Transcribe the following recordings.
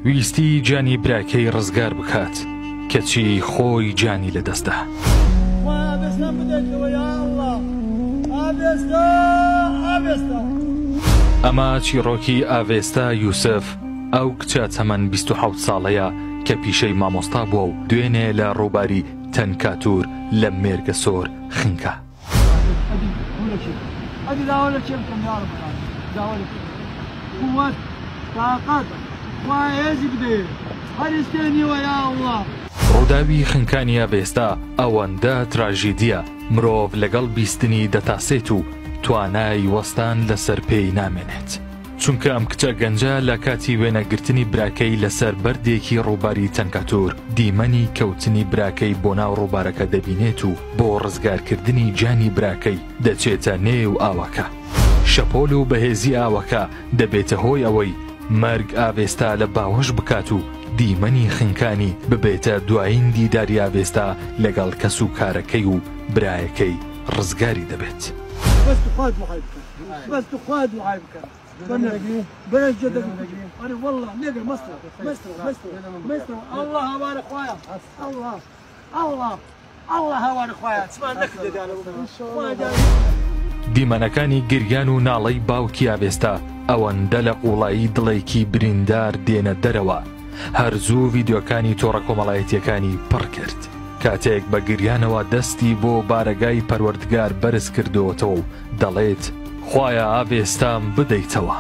ویستی گیانی براکەی ڕزگار بکات، کەچی خۆی گیانی لەدەستدا. خوایە ئاڤێستام بدەیتەوە یا اللە ئاڤێستا ئاڤێستا. ئەمە چیڕۆکی ئاڤێستا یوسف، ئەو کچە تەمەن 27 ساڵەیە کە پیشەی مامۆستا بووە و دوێنێ لە ڕووباری تەنکاتور لە مێرگەسۆر خنکا. ڕووداوی خنکانی ئاڤێستا ئەوەندە تراژیدییە، مرۆڤ لەگەڵ بیستنی دەتاسێت و توانای وەستان لەسەر پێی نامێنێت. چونکە ئەم کچە گەنجە لە کاتی وێنەگرتنی براکەی لەسەر بەردێکی ڕووباری تەنکاتور دیمەنی کەوتنی براکەی بۆ ناو ڕووبارەکە دەبینێت و بۆ ڕزگارکردنی گیانی براکەی دەچێتە نێو ئاوەکە. شەپۆل و بەهێزی ئاوەکە دەبێتە هۆی ئەوەی مەرگ ئاڤێستا لە باوەش بکات و دیمەنی خنکانی ببێتە دوایین دیداری ئاڤێستا لەگەڵ کەسوکارەکەی و برایەکەی ڕزگاری دەبێت. بەس توخوا دوعای بکەن. بەس توخوا دوعای بکەن دیمەنەکانی گریان و ناڵەی باوکی ئاڤێستا ئەوەندە لە قوڵایی دڵێکی بریندار دێنە دەرەوە، هەر زوو ڤیدیۆکانی تۆڕە کۆمەڵایەتییەکانی پڕ کرد. کاتێک بە گریانەوە دەستی بۆ بارەگای پەروەردگار بەرز کردۆتەوە و دەڵێت، خوایە ئاڤێستام بدەیتەوە.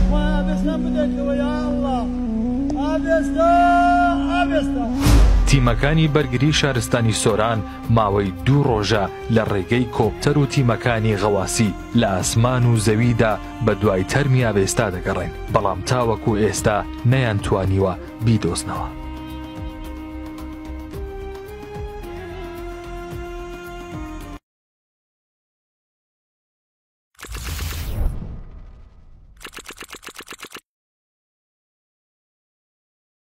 خوایە ئاڤێستام بدەیتەوە یا اللە ئاڤێستا ئاڤێستا. تیمەکانی بەرگری شارستانی سۆران ماوەی دوو ڕۆژە لە ڕێگەی کۆپتەر و تیمەکانی غەواسی لە ئاسمان و زەویدا بەدوای تەرمی ئاڤێستا دەگەڕێن، بەڵام تاوەکو ئێستا نەیانتوانیوە بیدۆزنەوە.